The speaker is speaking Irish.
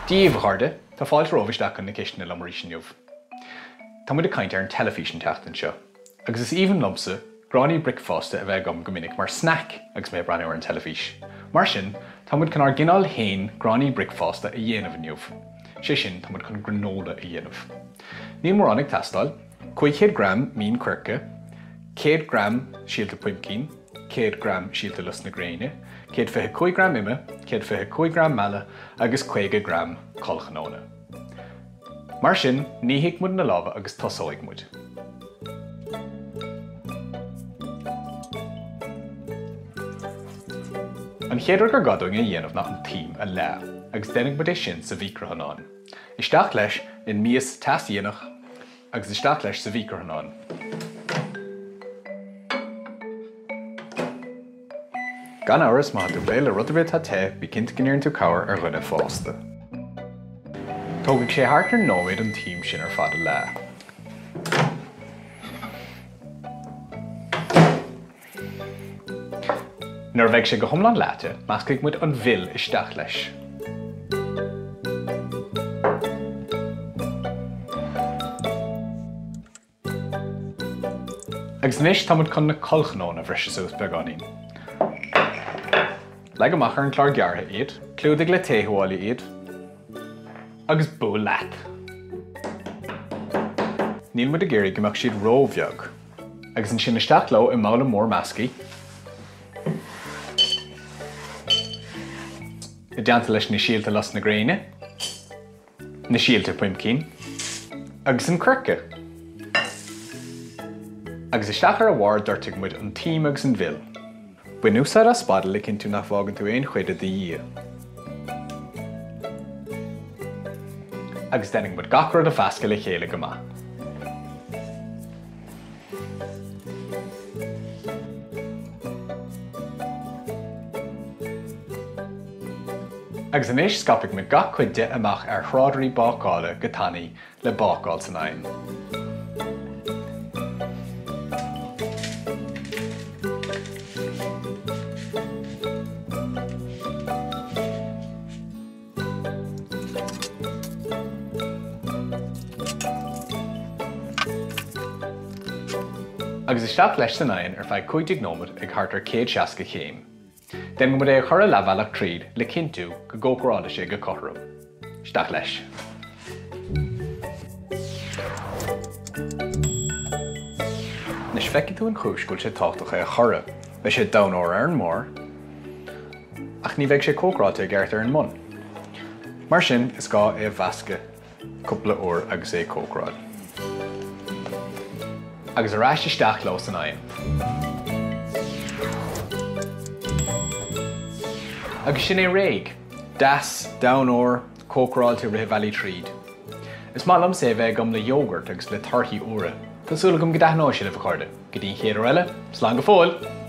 Dia dhaoibh, a chairde! Tá fáilte romhaibh isteach chun na cistine liom arís inniu. Tá muid ag caint ar an teilifís an tseachtain seo, agus is aoibhinn liomsa gráinní bricfeasta a bheith agam go minic mar snack agus mé ag breathnú ar an teilifís. Mar sin, tá muid chun ár gcineál fhéin gráinní bricfeasta a dhéanamh inniu. Sé sin, tá muid chun granola a dhéanamh. Níl mórán ag teastáil, 500 gram mín coirce, 100 gram síolta puimcín, 100 gram síolta lus na gréine, 125 gram ime, 125 gram meala agus 50 gram collchnónna. Mar sin, nífidh muid na lámha agus tosóidh muid. An chéad rud gur gá dúinn a dhéanamh ná an t-im a leá, agus déanfaidh muid é sin sa mhicreathonnán. Isteach leis i mias teasdhíonach agus isteach leis sa mhicreathonnán. Gan amhras, má tá tú ag plé le rud ar bith atá te, bí cinnte go n-iarrann tú cabhair ar dhuine fásta. Tógfaidh sé thart ar nóiméad an t-im sin ar fad a leá. Nuair a bheidh sé go hiomlán leáite, meascfaidh muid an mhil isteach leis. Agus anois tá muid chun na collchnónna a bhriseadh suas beagáinín. Leag amach ar an chlár gearrtha iad, clúdaigh le tae-thuáille iad, agus buail leat! Níl muid ag iarraidh go mbeadh siad ró-bheag. Agus ansin isteach leo i mbabhla mór measctha, i dteannta leis na síolta lus na gréine, na síolta puimcín agus an coirce. Agus isteach ar a bharr doirtfidh muid an t-im agus an mhil. Bain úsáid as spadal le cinntiú nach bhfágann tú aon chuid i do dhiaidh. Agus déanfaidh muid gach rud a mheascadh le chéile go maith. Agus anois scaipfidh muid gach cuid de amach ar thrádairí bácála go tanaí le bácáil san oigheann. Agus isteach leis san oigheann ar feadh 15 nóiméad ag thart ar 160 chéim. Déanfaidh muid é a chur leathbhealach tríd le cinntiú go gcócarálfaidh sé go cothrom. Isteach leis. Anois feicfidh tú an chúis go bhfuil sé tábhachtach é a chorradh. Beidh sé donn ór ar an mbarr. Ach ní bheidh sé cócaráilte i gceart ar an mbun. Mar sin, is gá é a mheascadh cúpla uair agus é ag cócaráil. Agus ar ais isteach leo san oigheann. Agus sin é réidh! Deas, donn ór, cócaráilte i rith an bhealaigh tríd. Is maith liomsa é a bheith agam le yogurt agus le torthaí úra. Tá súil agam go dtaitneoidh sé libh, a chairde. Go dtí an chéad uair eile, slán go fóill!